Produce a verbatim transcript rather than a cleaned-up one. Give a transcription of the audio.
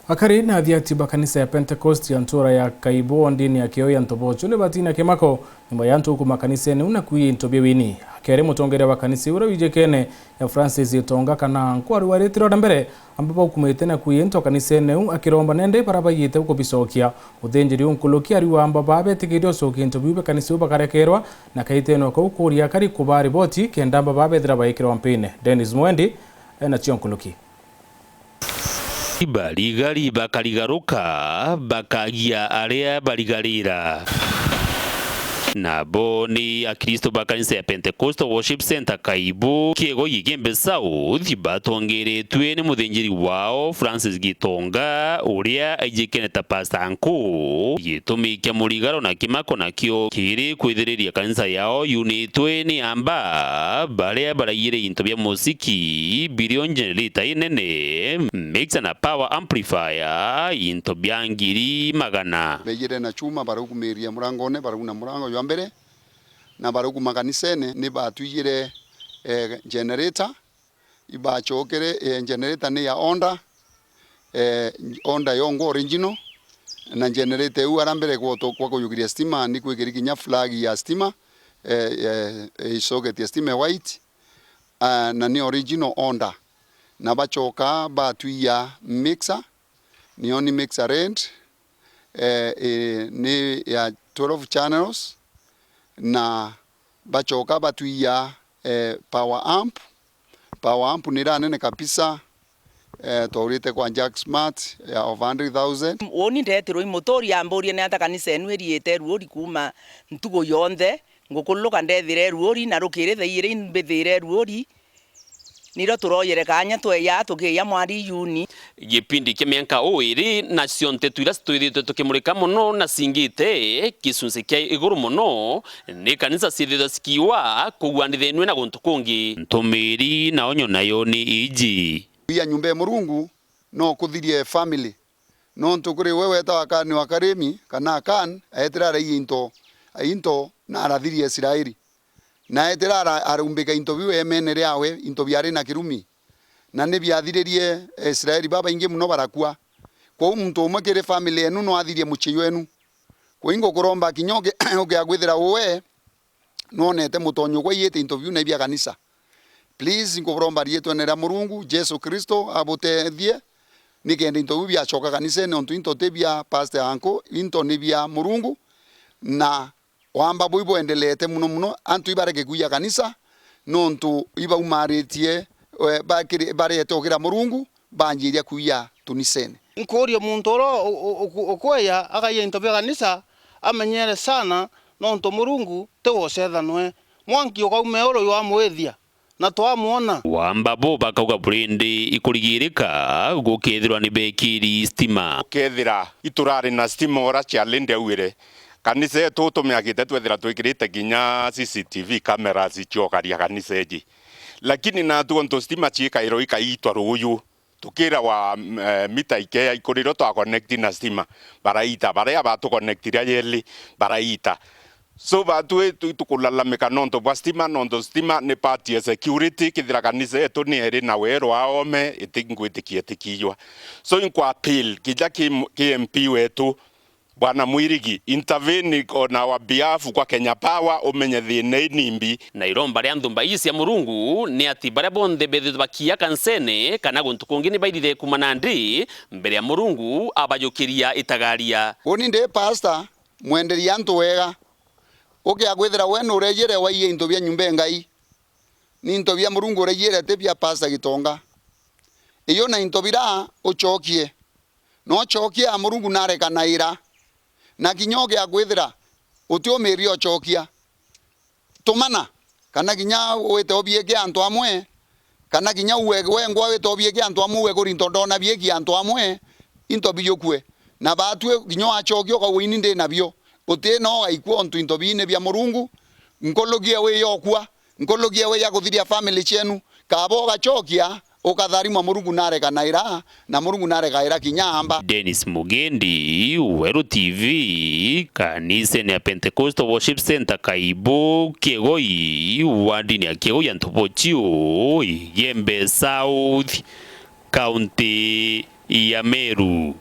Akari na athiati ba kanisa ya Pentecost ya ntura ya Kaibu ndini ya Kioo ya Ntobochu ni batina kimako nyuma ya antu kuma kanisene u na kwiya into bia wini. Akere mutongeria wa kanisa uria wijikene ya Francis Itonga kana nkwaru waritirwe na mbere amba baukumite na kwiya into kanisene u akiromba nende bara baiyite kubicokia. Muthinjiri u nkuluki ariwa amba babetikirie ucokia into biu bia kanisa u bakarekerwa na kaitenwa kau kuria akari kuba riboti kenda amba babethira baikirwa mpine. Dennis Mwendi ena cio nkuluki. Barigari bakarigaruka, bakagia aria barigarira. Nabo ni Akristo ba kanisa ya Pentecostal Worship Center Kaibu, Kiego Igembe South, batongeretue ni muthinjiri wao Francis Gitonga, uria aijikene ta Pastor Anku. Gitumi kia murigaro na kimako nakio kiri kwithiriria kanisa yao yunitwe ni amba baria baraiyire into bia musiki, billion generator inene, mixer na power amplifier, into bia ngiri magana. Beijire na chuma, baraukumiria murangone, barauna murango jwa mbere, na baraukuma kanisene, ni batwiyire, eh, generator, ibachokere, eh, generator ni ya Honda, eh, Honda yongwa original, na generator iu ara mbere gwoto kwa kuyugiria stima, ni kwikiri kinya flag ya stima, eh, eh, eh, socket ya stima ya white, ah, na ni original Honda. Na bachoka batwia mixer, niyo ni mixer red, eh, eh, ni ya twelve channels, na bachoka batwia, eh, power amp. Power amp ni iranene kabisa, eh, twaurite kwa Jack Smart ya over hundred thousand. Uni ndetirwe i muturi amburie ni ata kanisa enu iriite ruuri kuuma ntugu yonthe, ngukululuka ndethire ruuri, na rukiri thaa igiri mbithire ruuri, nirio turoyere kanya tweya tukiya mwari Juni. Gipindi kia mianka uiri, nacio nteto iria twithitwe tukimurika mono na cingite gicunci kia iguru mono, ni kanisa ciithitwe cikiwa kugwanithenue na guntu kungi. Ntumiri na onyo nayo ni iji. Kuiya nyumba ya Murungu no kuthirie family. Nontu kuri we wetawa Kani wa Karimi, kana Akan, aetire araiya into, into na arathiria Israeli. Na etera ara-, arumbika into biu eemene riawe, into biari na kirumi, na ni biathiririe Israeli babaingi mono barakua. Kwou muntu umwe kiri family yenu no athirie mucii jwenu. Kwou ingukuromba kinya uke-, ukia kwithira uwe nwonete mutonyi ukwaiyite into biu na ibia kanisa. Please, nkuburomba riitwene ria Murungu, Jesu Kristo abutethie, nikenda into biu biacoka kanisene, ontu into ti bia pastor anku, into ni bia Murungu, na Wamba buu ibwendelete mono mono, antu ibareke kuiya kanisa, nontu ibaumaritie, eh, bakiri-, barete ugira Murungu, banjiria kuiya tunisene. Nkuuria muntu uria u-, u-, uku-, ukweya akaiya into bia kanisa, amenyere sana, nontu Murungu ti wa ucethanwe. Mwanki ukaume uru jwamwithia. Na twamwona. Wamba bo bakauga burindi ikurigirika gukethirwa ni bekiri stima. Ukethira iturari na stima ura Charlindi augire, kanisa yetu tumiakite twethira twikirite kinya C C T V cameras ciokaria kanisa iji. Lakini natu ontu stima ciikairwa ikaitwa ruuju, tukirawa, mm, eh, mita ikeya ikurirwo twa connect na stima, baraita, baria batu connectire ajeli, baraita. So, batwi tu-, itukulalamika nontu bwa stima, nontu stima ni part ya security, kethira kanisa yetu ni eri na weru aome, itingwitikia itikijwa. So, inkwa appeal, kija ki m-, ki M P wetu, Bwana Mwirigi, intervene on our behalf kwa Kenya Power, umenye thina ii nimbi. Na iromba ria nthumba ii cia Murungu ni ati baria bonthe bethithwe bakiya kanisene kana guntu kungi ni bairire kuma nandi mbere ya Murungu abajukiria itagaria. Uni ndi pastor, mwenderia antu wega. Ukia kwithira we nurejire waiya into bia nyumba e Ngai. Ni into bia Murungu urejire, ti bia Pastor Gitonga. Iyo na into bira ucokie. Na ucokie a Murungu narekanaira. Na kinya ukia kwithira utiumiria ucokia. Tumana, kana kinya wite ubieke antu amwe, kana kinya uwe wengwa wite ubieke antu amwe, uwe kuri into ndona bieki antu amwe, into bijukue. Na batwi kinya wacokia ukauga, ini ndi nabio. Uti no ugaikua untu into bii ni bia Murungu, nkulugie wi yokua, nkulugie wi ya kuthiria family cienu, kaba ugacokia, ukatharimwa Murungu narekanaira, na Murungu narekaira kinya amba. Dennis Mugendi, Weru T V, kanisene ya Pentecostal Worship Centre Kaibu, Kiegoi, wardini ya Kiegoi ya Ntobochiu, Igembe South, County ya Meru.